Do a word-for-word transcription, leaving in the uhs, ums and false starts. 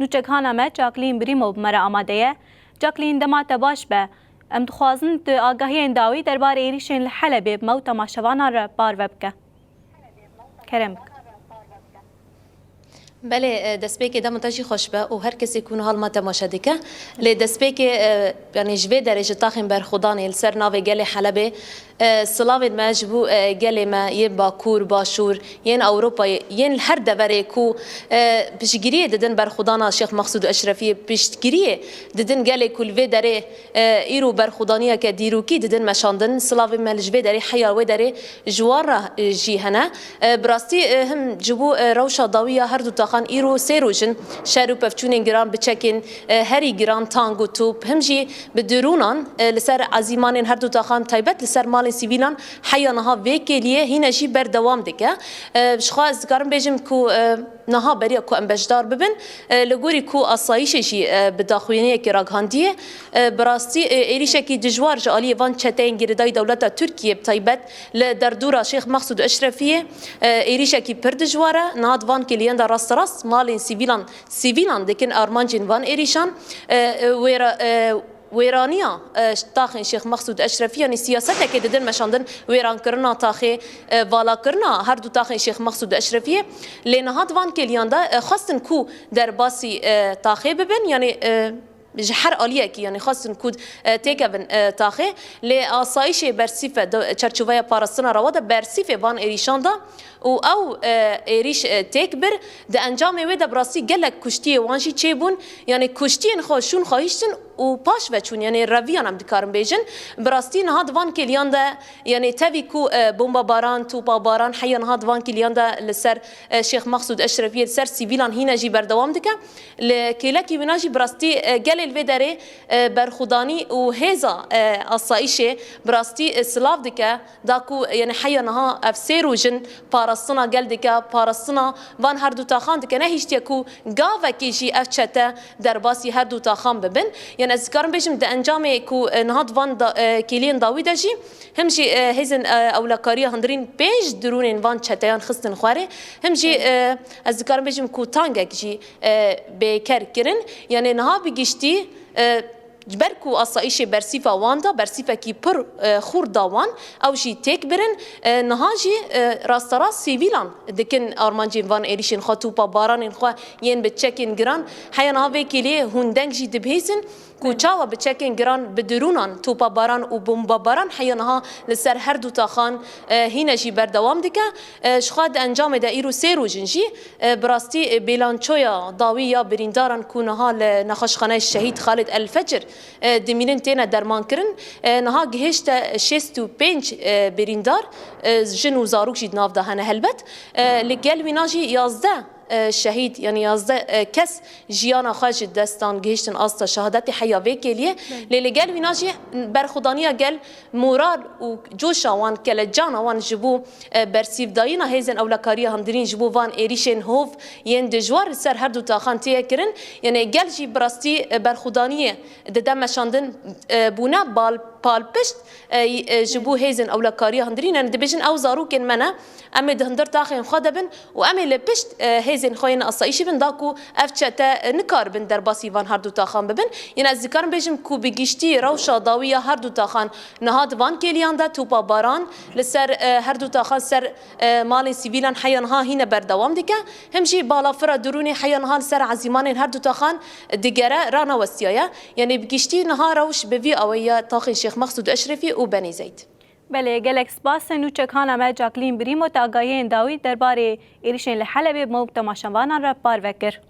Nûçekhana me Jacqueline Brîmo bi me re amade ye. Jacqueline, dema te baş be. Em dixwazin tu agahiyên dawî derbarê êrîşên li Helebê bi me û temaşevanan re parve bike. Kerem bike. Belê, e, destpêkê dema te jî xweş be û her kesê ku niha li me temaşe dike. Lê destpêkê, e, yanî ji vê derê ji taxên berxwedanê li ser navê gelê Helebê, e, silavên me ji bo, e, gelê me yên Bakur, Başûr, yên Ewropayê, yên li her deverê ku, e, piştgiriyê didin berxwedana Şêx Mexsûd Eşrefiyê, piştgiriyê didin gelê ku li vê derê, e, îro berxwedaniyeke dîrokî didin meşandin. Silavên me li ji vê derê heya wê derê ji wan re, e, jî hene. E, bi rastî, e, him ji bo, e, rewşa dawî ya her du taxan îro sê roj in şer û pevçûnên giran bi çekên, e, herî giran, tang û top, him jî bi dirûnan, e, li ser ezîmanên her du taxan, taybet li ser malên sivîlan heya niha vê kêliyê hîne jî berdewam dike. E, ji xwe ez dikarim bêjim ku, e, niha beriya ku em beşdar bibin, e, li gorî ku asayîşê jî, e, bi daxuyaniyekê ragihandiye, e, bi rastî, e, êrîşekî dijwar ji aliyê van çeteyên girêdayî dewleta Tirkiyê bi taybet li derdora Şêx Mexsûd Eşrefiyê, e, êrîşekî pir dijwar e. Niha di van kêliyan de rasterast malên sivîlan, sivîlan dikin armancên van êrîşan. E, e, wêra-, e, wêraniya, e, taxên Şêx Mexsûd Eşrefî, yanî siyasetekê didin meşandin, wêrankirina taxê, e, valakirina her du taxên Şêx Mexsûd Eşrefiyê. Lê niha di van kêliyan de, e, xwestin ku derbasî, e, taxê bibin, yanî, e, ji her aliyekî, yanî xwestin ku, e, têkevin, e, taxê. Lê asayîşê bersîfe di çerçoveya parastina rewa de bersîfê van êrîşan da û ew, e, êrîş, e, têk bir. Di encamê wê de bi rastî gelek kuştiyê wan jî çêbûn. Yanî kuştiyên xwe şûn xwe hiştin û paş ve çûn. Yanî reviyan em dikarin bêjin. Bi rastî niha di van kêliyan de, yanî tevî ku, e, bombabaran, topabaran heya niha di van kêliyan de li ser, e, Şêx Mexsûd Eşrefiyê, li ser sivîlan hîne jî berdewam dike. Li kêlekî wina jî bi rastî, e, gelê li vê derê, e, berxwedanî û hêza, e, asayîşê bi rastî, e, silav dike, da ku, yanî heya niha ev sê roj in parastina gel dike, parastina van her du taxan dike. Nehiştiye ku gavekê jî ev çete derbasî her du taxan bibin. Yanî ez dikarim bêjim di encamê ku, e, niha di van da, e, kêliyên dawî de jî him jî, e, hêzên, e, ewlekariya hundirîn pênc dirûnên van çeteyan xistin xwarê, him jî, e, ez dikarim bêjim ku tangek jî, e, bêker kirin. Yanî niha bi giştî, e, ji ber ku asayîşê bersîfa wan da, bersîfekî pir, e, xurt da wan, ew jî têk birin. E, niha jî, e, rasterast sivîlan dikin armancên van êrîşên xwe, topa baranên xwe yên bi çekên giran. Heya niha vê kêliyê hûn deng jî dibihîzin ku çawa bi çekên giran, bi dirûnan, topa baran û bomba baran heya niha li ser her du taxan, e, hîne jî berdewam dike. E, ji xwe di encamê de îro sê roj in jî, e, bi rastî, e, bêlançoya dawî ya birîndaran ku niha li nexweşxaneya Şehîd Xalid El Fecir, e, dimînin têne dermankirin, e, niha gihişte şêst û pênc, e, birîndar, e, jin û zarok jî di nav de hene helbet. E, li gel wîna jî yazdeh, e, şehîd, yanî yazdeh, e, kes jiyana xwe ji destan gihiştin asta şehadetê heya vê kêliyê. Belê. Lê li gel wîna jî berxwedaniya gel moral û coşa wan, kelecana wan ji bo, e, bersîvdayîna hêzên ewlekariya hundirîn ji bo van êrîşên hov yên dijwar li ser her du taxan têye kirin. Yanî gel jî bi rastî, e, berxwedaniyê dide meşandin, e, bûne bal-, palpişt, e, y-, e, ji bo hêzên ewlekariya hundirîn. Yanî dibêjin ew zarokên me ne, em ê di hundir taxên xwe de bin û em ê li pişt, e, hêzên xwe yên asayîşî bin, da ku ev çete, e, nikaribin derbasî van her du taxan bibin. Yanî ez dikarim bêjim ku bi giştî rewşa dawî ya her du taxan niha di van kêliyan de topa baran li ser, e, her du taxan ser, e, malên sivîlan heya niha hîne berdewam dike. Him jî balafira dirûnê heya niha li ser ezîmanên her du taxan digere ranewestiyaye. Yanî bi giştî niha rewş bi vî awayî ya taxên Şêx Mexsûd Eşrefî û Benî Zeyd. Belê, gelek spas. Nûçekhana me Jacqueline Brîmo te agahiyên dawî derbarê êrîşên li Helebê bi me û temaşevanan re parve kir.